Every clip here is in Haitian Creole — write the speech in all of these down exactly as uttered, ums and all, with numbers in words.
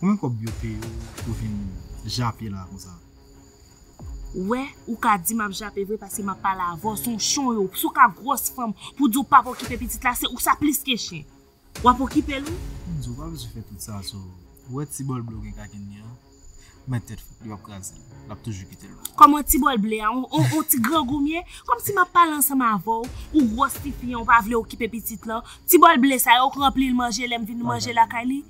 Konbyen kòb yo peye w pou vin jape la konsa? Ou wè, ou ka di m ap jape vre paske m ap pale avè w, se yon chon yo, si w ka gwòs fanm pou di w p ap okipe pitit la, se ou sa plis ke chen. W ap okipe l wi. M di w pa bezwen fè tout sa, so, ou wè ti bòl ble w gen kakenn li an, men tèt fòk li p ap kraze l, l ap toujou kite l. Kòman ti bòl ble a, on, on, on ti grangou m ye? Kòmsi m ap pale ansanm avè w, ou gwòs tifi an, ou pa vle okipe pitit lan. Ti bòl ble sa yo, ou k ranpli l manje lè m vin manje lakay li.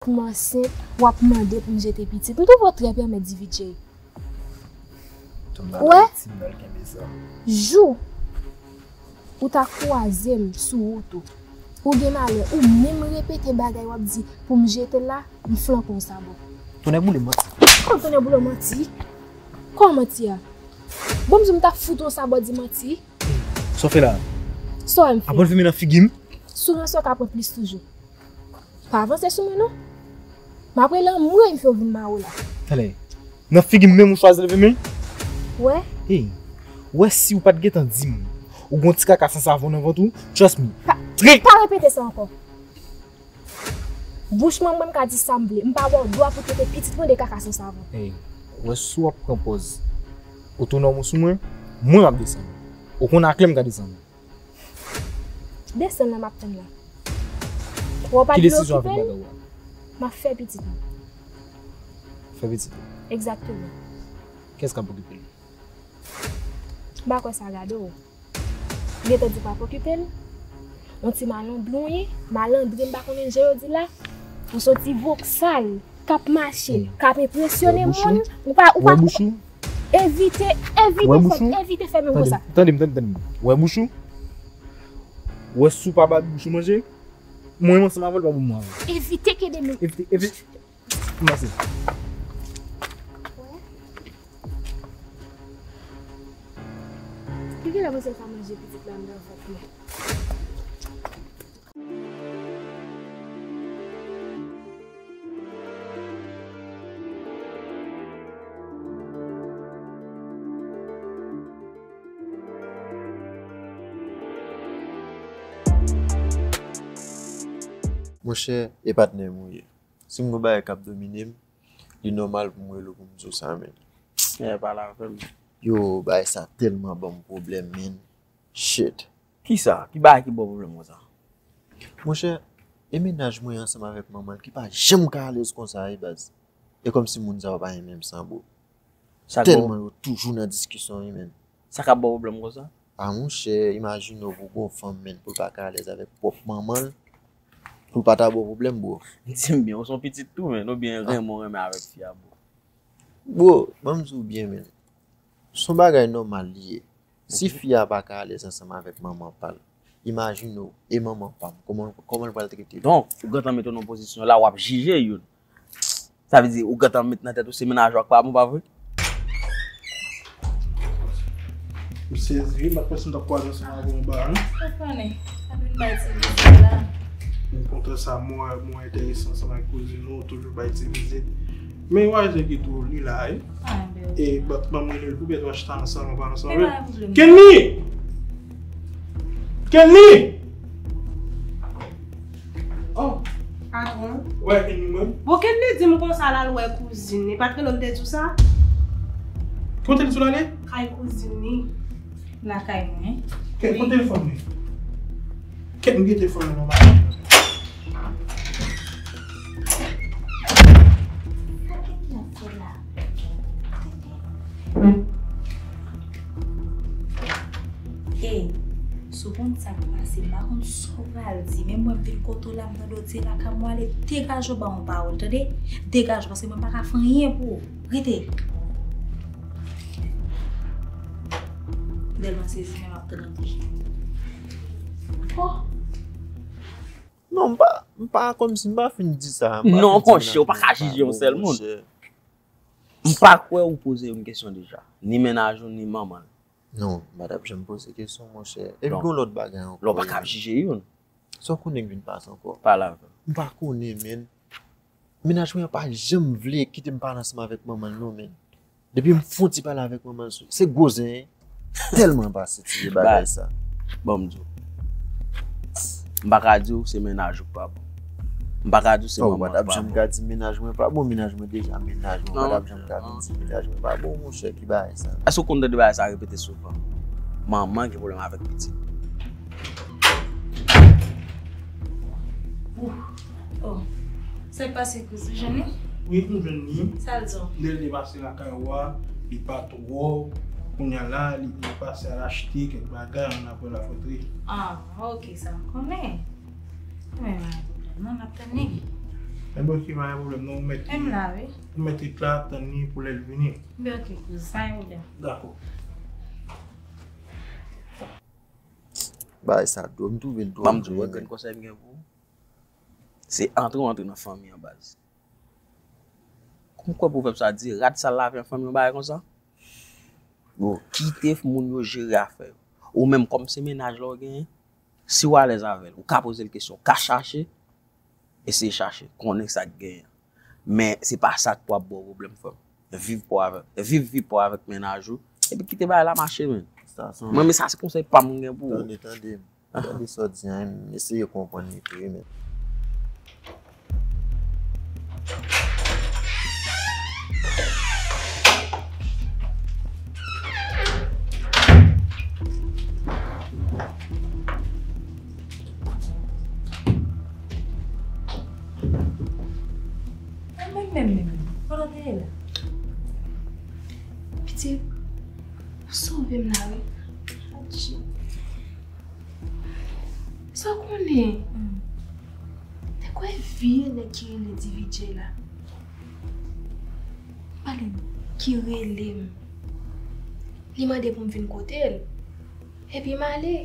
Kòm ansent, w ap mande pou m jete pitit. M twouve w trè pèmèt di Vijay. Ou wè? Jou ou ta kwaze m sou wout ou, ou gen malè, ou menm repete bagay w ap di pou m jete l la, m flanke w sabò. Tonnè boule manti. Kòman tonnè boule manti? Kòman manti a? Bon, m di w m ta fout w sabò di manti. Sa w fè la? Sa w wè m fè? Ap rann fime nan figi m? Si w ranse w ka pran plis toujou. Pa avanse sou mwen non. M ap rele anmwey m fè w vin mare w la. Talè. Nan figi m menm ou chwazi leve men? Wè? Hey, wè si w pa t gentan di m ou gon ti kaka san savon nan vant ou, trust me. Pa, pa repete sa ankò. Bouch mwen, mwen m ka di sa m vle. M pa ba w dwa pou trete pitit mwen de kaka san savon. Hey, wè si w ap pran pòz otonòm ou sou mwen, mwen m ap desann ou. Ou konn a kle m ka desann ou. Desann la m ap tann la. Wè w pa t vle okipe l, m ap fè pitit mwen. Fè pitit ou? Egzakteman. Kiyès k ap okipe l? M pa kwè sa gade w. Ou gentan di w p ap okipe l. Yon ti malandren w ye, malandren m pa konnen jan yo di la. Ou se yon ti voksal k ap mache, k ap enpresyone moun. Ou pa, ou pa. Evite, evite fè, evite fè menm konsa. Tande m, tande m, tande m. Wè bouch ou? Wè si w pa ba bouch ou manje, mwen menm ansanm avè w pa bon mwen avè w. Evite kenbe menm. Evite, evite. Kòmanse. Ki kilè mwen se ka manje pitit la anndan vant mwen? Monchè, e patnè m ou ye. Si m gon bagay k ap domine m, li nòmal pou m rele w pou m di w sa, men. Nèg pale avè m. Yo, bagay sa tèlman ban m pwoblèm, men. Shit. Kisa? Ki bagay ki ba w pwoblèm konsa? Monchè, e mennaj mwen ansanm avèk manman l ki pa janm ka alèz konsa, wi, baz. E kòmsi moun sa yo pa renmen m san, bro. Tèlman yo toujou nan diskisyon, wi, men. Sa k ap ba w pwoblèm konsa? A, monchè, imajine w pou gon fanm, men, pou l pa ka alèz avèk pwòp manman l, pou l pa ta ba w pwoblèm, bro. Di m byen, ou se yon pitit tou, men, oubyen renmen w renmen avèk fi a, bro? Bro, ban m di w byen, men. Se yon bagay nòmal li ye. Si fi a pa ka alèz ansanm avèk manman pa l, imajine w, e manman pa m, kòman, kòman l pral trete l? Donk, ou gentan mete w nan pozisyon la, w ap jije youn. Sa vle di, ou gentan met nan tèt ou se mennaj ou ak pa bon, pa vre? M sezi, wi, m pa t panse m t ap kwaze ansanm avè w anba a, non. Ou konnen, sa vin bay ti vizit la. M kontan sa, mwen, mwen enterese ansanm ak kouzin ou, toujou bay ti vizit. Men w aje ki tou li la, wi. Ah, E, ba, ban m rele l pou bèt w achita nan salon, pa nan salon. Kenny! Kenny! Oh, patwon. Wè, Kenny, mwen. Bon, Kenny di m konsa l al wè kouzin li. Pa t rele w, m te di w sa? Kote l di w l ale? Kay kouzin li. Lakay mwen. Kenny, kote telefòn mwen? Kenny, m gen telefòn mwen nan men. Ey, si w konn sa k pase, m pa konn sa w pral di. Menm mwen m vin kote w la, m tande w di lakay mwen ale, degaje w ban m yon pawòl, tande? Degaje w, paske mwen m pa ka fè anyen pou ou. Rete. Tèlman sezi, men m ap tann anpil. Oh! Non, m pa, m pa, kòmsi m pa fin di sa. M pa fin di menaj mwen pa bon, monchè. Non, monchè, ou pa ka jije yon sèl moun. M pa kwè ou poze youn kesyon deja. Ni menaj ou, ni manman l. Non, m pa t ap janm poze kesyon, monchè. Epi gon lòt bagay ankò. Lè w pa ka ap jije youn. Sa w konnen k vin pase ankò? Pale avè m. M pa konnen, menn. Menaj mwen an pa janm vle kite m pale ansanm avèk manman l non, menn. Depi m fon ti pale avèk manman l, se gwo zen. Tèlman m pa sitiye bagay sa. Ban m di w. M pa ka di w se menaj ou k pa bon. M pa ka di w se manman ou k pa bon. Ou pa t ap janm ka di menaj mwen pa bon, menaj mwen deja menaj mwen. Ou pa t ap janm ka vin di menaj mwen pa bon, monchè, ki bagay sa? Èske w konn tande bagay sa repete souvan? Manman gen pwoblèm avèk pitit. Oh. Sa k pase, kouz? Ou jwenn li? Wi, m jwenn li. Sa l di w? Lè l te pase lakay ou a, li pa t wè w. Kounye a la, li, li pase al achte kèk bagay, an apre l ap rantre. Ah, ok, sa m konnen. Men pa gen pwoblèm non, m ap tann li. Enben, ok, pa gen pwoblèm non, ou mèt li. M la, wi. Ou mèt li la, tann li pou lè l vini. Enben, ok, kouz, pa gen pwoblèm. Dakò. Bagay sa dwòl, m twouve l dwòl. Ban m di w, mwen, grenn konsèy m gen pou ou. Se antre w antre nan fanmi an, baz. Ou kwè pwovèb sa di, rat sal lave an fanmi, yon bagay konsa? Bon, kite moun yo jere afè yo. Ou menm, kòm se menaj la w genyen, si w alèz avè l, ou ka poze l kesyon, ou ka chache, eseye chache, konnen sa k genyen. Men se pa sa k pou ap ba w pwoblèm, frè m. Viv pa w avèk, viv vi pa w avèk menaj ou, epi kite bagay la mache, men. Mwen, men sa se konsèy pa m mwen gen pou ou. Tande, tande. Tande sa w di a, eseye konprann li tou wi, men. Men, men, men, men, kote w te ye la? Pitit, sove m la wi. Adje. Sa w konnen? Te kwè vye nèg ki rele D V J la. Pale m. Ki rele m. Li mande pou m vin kote l. Epi m ale.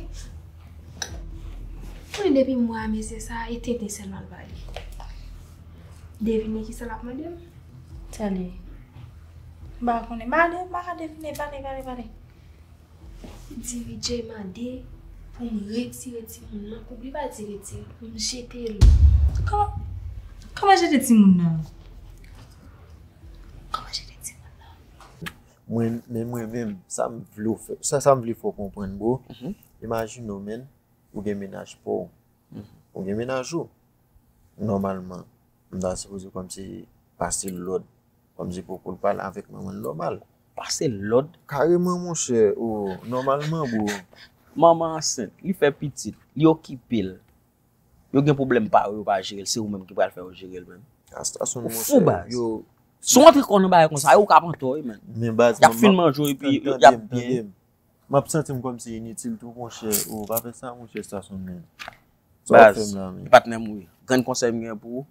Mwen depi m wè mesye sa, e tenten sèlman l ba li. Devine kisa l ap mande m? Tande. M pa konnen. M pa, m pa ka devine. Pale, pale, pale. D V J mande pou m retire timoun nan, pou li pa di retire, pou m jete l. Kòman, kòman jete timoun nan? Kòman jete timoun nan? Mwen, men mwen menm, sa m vle w fè, sa, sa m vle fè w konprann, bro. Imajine w, menn, ou gen menaj pa w. Ou gen menaj ou. Nòmalman, m ta sipoze kòmsi pase lòd, kòmsi pou, pou l pale avèk manman l nòmal. Pase lòd? Kareman, monchè, o, nòmalman, bro. Manman ansent, li fè pitit, li okipe l. Yo gen pwoblèm pa yo, yo pa jere l, se ou menm ki pral fè yo jere l menm. Ou fou, baz. Si w antre kò w nan bagay konsa, yo ka pran tò wi, menn. Men baz, y ap fin manje w epi y ap byen. M ap santi m kòmsi initil tou, monchè. O, pa fè sa, monchè, Stason, men. Sa w ap fè m la, men? Baz, patnè m ou ye. Grenn konsèy m gen pou ou,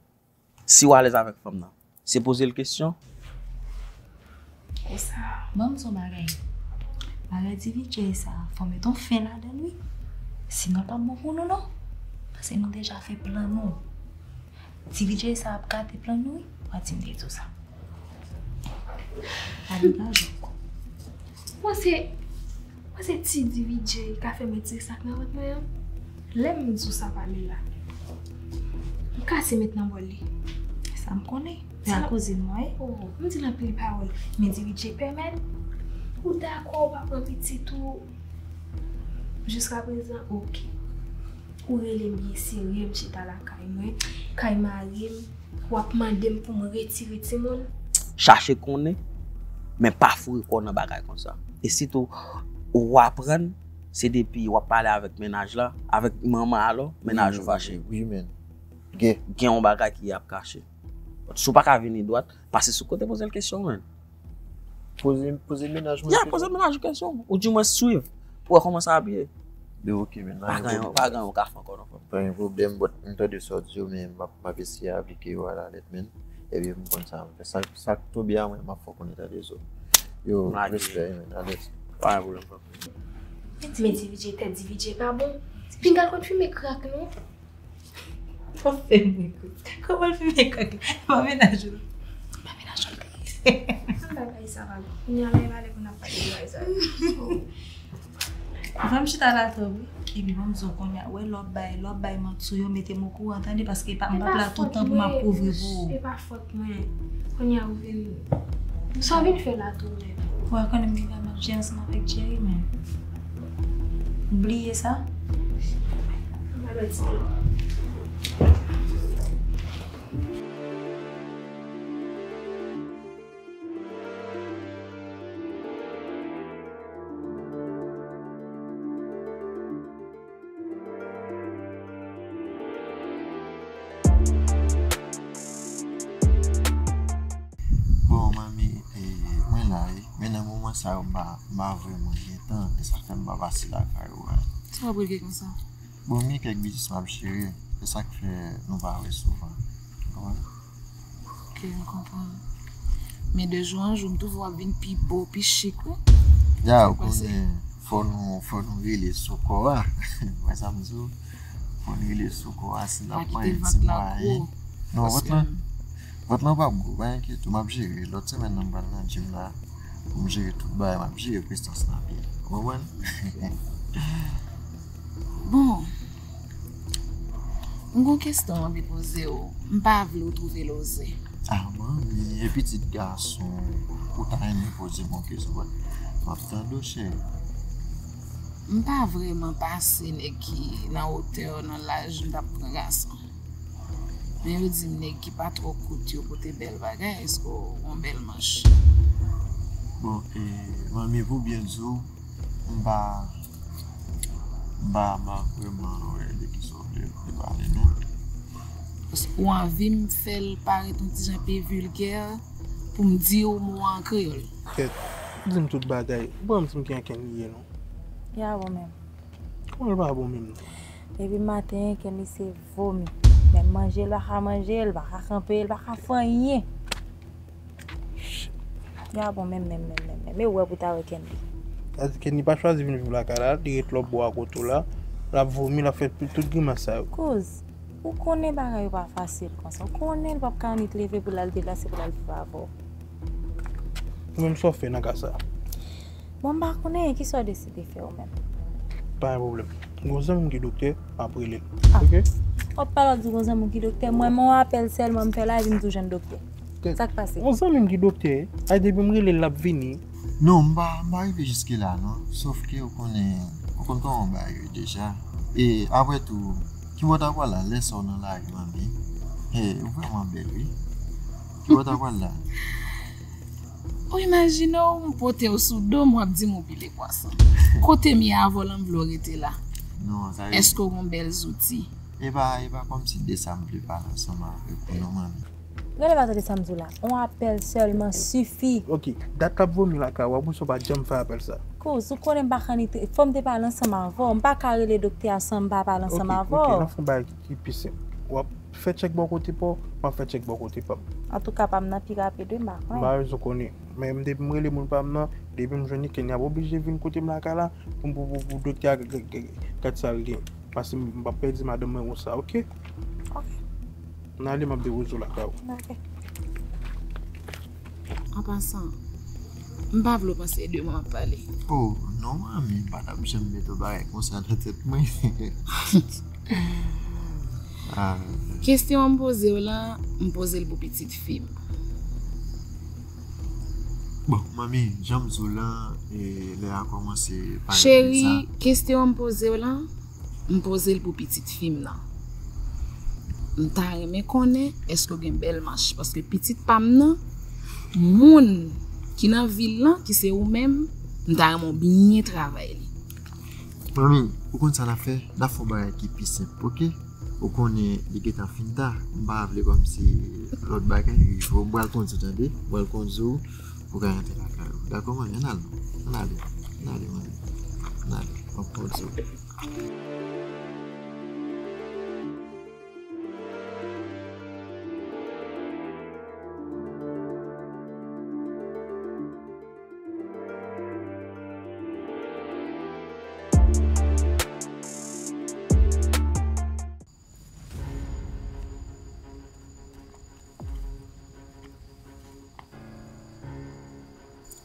si w alèz avèk fanm nan, se poze l kesyon. Konsa. Ban m di w yon bagay. Bagay D V J sa, fò w mete yon fen ladan l, wi. Sinon, l p ap bon pou nou, non. Paske nou deja fè plan nou. D V J sa ap gate plan nou, wi. W a di m te di w sa. Pa degaje w ankò. Mwen se, mwen se ti D V J ka fè mwen tire sa k nan vant mwen an. Lè m di w sa pale la, m kase met nan bòl li. Sa m konnen. Sa kouzin mwen, wi. Oh, m di l anpil pawòl. Men Divine pèmèt ou dakò ou pa pran pitit ou jiskaprezan, oke. Ou rele m byen serye, m chita lakay mwen, kay mari m, w ap mande m pou m retire timoun. Chache konnen, men pa foure kò w nan bagay konsa. E sitou, ou aprann, se depi w ap pale avèk mennaj la, avèk manman alò, mennaj ou fache. Wi, men. Gen. Gen yon bagay ki ap kache. Si w pa ka vini dwat, pase sou kote poze l kesyon, men. Poze, poze mennaj mwen kesyon. Ya, poze mennaj ou kesyon. Ou di mwen swiv. Pou wè kòman sa ap ye. Yo, ok, men. Pa gen yon, pa gen yon ka fè ankò non, frè m. Pa gen pwoblèm, but m tande sa w di yo, men m ap, m ap eseye aplike yo alalèt, men. Ebyen, m konn sa m fè. Sa, sa k tonbe a mwen, m ap fè w konnen tande zo. Yo, respè, men. Alèz. Pa gen pwoblèm, frè m. Men Divine, tèt Divine pa bon. Pinga l konn fimen krak, non? Fò fè m ri, kout. Kòman l fimen krak? Pa mennaj ou. Pa mennaj ou. Bagay sa va. Kounye a la, e pa lè pou n ap pale de bagay sa. Fò m chita la tou, wi. Epi bon, m di w kounye a, wè lè w ap bay, lè w ap bay manti yo, mete m okouran, tande, paske pa, m p ap la toutan pou m ap kouvri pou ou. E pa fòt mwen. Kounye a ou vin. Sa w vin fè la tou menm? Ou pa konnen m gen kay m ap jere ansanm avèk Jerry, men. Ou bliye sa? Bon, manmi, e, mwen la, wi. Men nan moman sa yo, m pa, m pa vrèman gen tan. E sa fè m pa pase lakay ou a. Sa w ap regle konsa? Bon, m gen kèk biznis m ap jere. Se sa k fè nou pa wè souvan. Ou konprann? Ok, m konprann. Men de jou an jou, m twouve w ap vin pi bo, pi chik, wi. Ya, ou konnen, fò nou, fò nou rele sou kò a. Wè sa m di w? Fò nou rele sou kò a, si n ap manyen ti mwayen. Non, vant lan, vant lan p ap gwo, pa enkyete w, m ap jere. Lòt semèn nan, m pral nan gym la, pou m jere tout bagay, m ap jere prestans nan pye. Ou konprann? Bon, m gon kesyon m anvi poze w. M pa vle w twouve loze. Ah, manmi, e pitit gason, ou ta renmen poze m yon kesyon, but m ap tande w, cheri. M pa vrèman pase nèg ki nan wotè w, nan laj, m t ap pran gason. Men yo di m nèg ki pa twò kout yo pote bèl bagay, èske w yon bèl manch? Bon, e, manmi, pou byen di w, m pa, m pa, m pa vrèman wè de kisa w vle pale, non. Paske w anvi m fè l parèt yon ti jan pi vilgè pou m di w mo a an kreyòl. Kèt, di m tout bagay. Ou pa janm di m ki ankenn li ye, non. Ya bon menm. Kòman l pa bon menm, non? Depi maten, ankenn li se vomi. Menm manje, l pa ka manje, l pa ka kanpe, l pa ka fè anyen. Ya bon, menm, menm, menm, menm, menm. E ou wè pou ta wè Kendy. Sa di Kendy pa chwazi vin viv lakay la, li ret lòtbò a kote w la. L ap vomi, l ap fè tout, tout grimas sa yo. Kouz, ou konnen bagay yo pa fasil konsa. Ou konnen l p ap ka annik leve pou l al deplase, pou l al viv avè w. Ou menm sa w fè nan ka sa? Bon, m pa konnen, kisa w deside fè ou menm? Pa gen pwoblèm. Gon zanmi m ki doktè, m ap rele l. Ah. Ok? W ap pale w ap di gon zanmi w ki doktè. Mwen, men yon apèl sèlman m fè la, epi m di w jwenn doktè. Sa k pase? Yon zanmi m ki doktè, ay depi m rele l, l ap vini. Non, m pa, m pa rive jiske la, non. Sòf ke ou konnen, ou konn kòman bagay yo ye deja. E apre tou, ki bò w ta pral la, lè sa w nan lari, manmi? He, ou vrèman bèl, wi. Ki bò w ta pral la? Ou imajine w, m pote w sou do m, w ap di m ou pile pwason. Kote m ye avè w la, m vle w rete la. Non, sa yo. Èske w gon bèl zouti? E pa, e pa kòmsi de sa m vle pale ansanm avèk ou non, manmi. Gade pa tande sa m di w la. On apèl sèlman sifi. Ok, dat l ap vomi lakay ou, apre sa w pa janm fè apèl sa. Kouz, ou konnen m pa ka ni te, fò m te pale ansanm avè w. M pa ka rele doktè a san m pa pale ansanm avè w. Ok, ok, n ap fè yon bagay ki pi senp. W ap fè tchèk bò kote pa w, m ap fè tchèk bò kote pa m. Antouka, pa m nan pi rapid, wi, m pa konnen. M pa bezwen konnen. Men m depi m rele moun pa m nan, depi m jwenn li, Kenny ap oblije vin kote m lakay la, pou, pou, pou, pou doktè a g-, g-, g-, gad sa l gen. Paske m, m p ap pèdi madanm mwen konsa, ok? Ok. M ale, m ap depoze w lakay ou. Ok. An pasan, m pa vle w panse de mwen m ap pale. Oh, non, manmi, m pa t ap janm mete yon bagay konsa nan tèt mwen. Ah. Kesyon an m poze w lan, m poze l pou pitit fi m. Bon, manmi, jan m di w lan, e, lè a kòmanse parèt konsa. Cheri, kesyon an m poze w lan, m poze l pou pitit fi m nan. M ta renmen konnen èske w gen bèl mach, paske pitit pa m nan, moun ki nan vil lan, ki se ou menm, m ta renmen w byen travay li. Manmi, ou konn sa n ap fè? N ap fè yon bagay ki pi senp, oke? Ou konnen li gentan fin ta. M pa vle kòmsi lòt bagay rive w. M pral kondui w, tande? M pral kondui w. Ou ka rantre lakay ou. Dakò, manmi? Ann al non. Ann ale. Ann ale, manmi. Ann ale. M ap kondui w.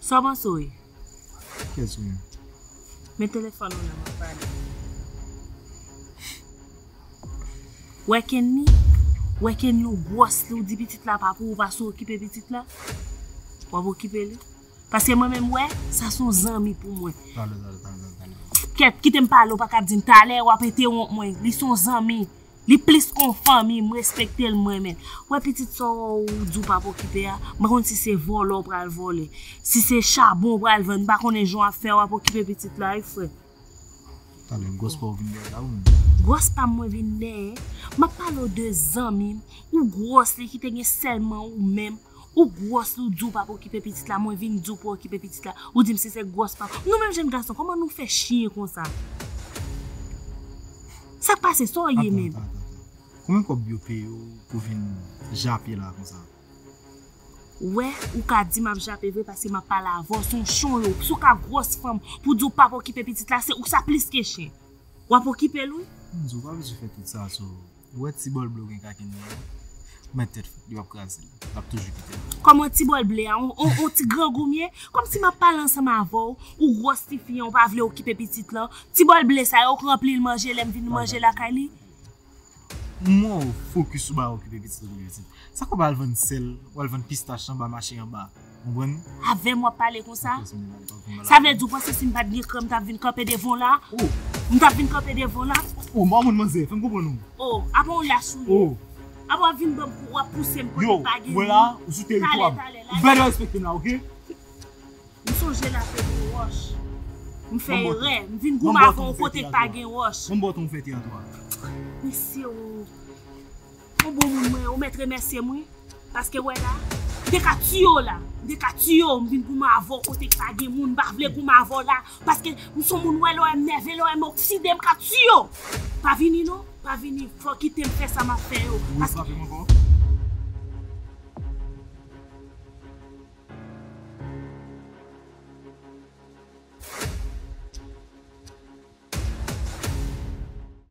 Sa w panse w ye? Kiyès ou ye? Men telefòn ou la, m ap pale. Wè Kenny, wè Kenny ou gwòs li, ou di pitit la pa pou ou, paske w okipe pitit la. W ap okipe li. Paske mwen menm wè, sa se yon zanmi pou mwen. Talè, talè, talè, talè, talè. Kèt, kite m pale, ou pa ka di m talè, w ap entewonp mwen. Li se yon zanmi. Li plis ke yon fanmi, m respekte l, m renmen l. Wè pitit sa w di w p ap okipe a, m pa konn si se vòlè w pral vòlè, si se chabon w pral vann, m pa konnen jan w ap fè, w ap okipe pitit la wi, frè. Talè, gwòs pa w vin dèyè la wi. Gwòs pa m mwen vin dèyè. M ap pale w de zanmi m. Ou gwòs li kite gen sèlman ou menm. Ou gwòs li, ou di w p ap okipe pitit la, mwen vin di w pou okipe pitit la. Ou di m si se gwòs pa m. Nou menm jèn gason, kòman nou fè chen konsa? Sa k pase, sa w ye menm? Atan, atan, atan, atan. Konbyen kòb yo peye w pou vin jape la konsa? Wè, ou ka di m ap jape vre paske m ap pale avè w, se yon chen w ye. Si w ka gwòs fanm pou di w p ap okipe pitit la, se ou sa plis ke chen. W ap okipe l wi. M di w pa bezwen fè tout sa, so, ou wè ti bòl ble w gen kake nan men an, mèt tèt fèt, li p ap kraze l. L ap toujou kite l. Kòman ti bòl ble a, on, on, on ti grangou m ye? Kòmsi m ap pale ansanm avè w, ou gwòs tifi an, ou pa vle okipe pitit lan. Ti bòl ble sa, yo k ranpli l manje, lè m vin manje lakay li. M wè w fokis sou bagay okipe pitit, okipe pitit. Sa k w pral vann sèl, w al vann pistach anba mache anba. Konprann? Avè m w ap pale konsa? Sa vle di w panse si m pa t gen kran m t ap vin kanpe devan w la? Oh. M t ap vin kanpe devan w la? Oh, m pa konn manzè, fè m konprann ou. Oh, apa w lach ou ye? Oh. Apa w ap vin ban m kou, w ap pouse m kote pa gen moun? Yo, ou wè la, ou sou teritwa m. Talè, talè, ou bèl respekte m la, oke? M sonje l ap ede wòch. M fè erè. M vin goumen avè w kote k pa gen wòch. Ban m ba w tan w fè teyat ou a. Mesye o. Yon bon moun mwen, ou mèt remèsye m wi. Paske wè la, m te ka tiye w la. M te ka tiye w, m vin goumen avè w kote k pa gen moun. M pa vle goumen avè w la. Paske m se yon moun wè lè w wè m nève, lè w wè m okside, m ka tiye w. Pa vini non, pa vini. Fò w kite m fè sa m ap fè yo. Ou vle frape m ankò?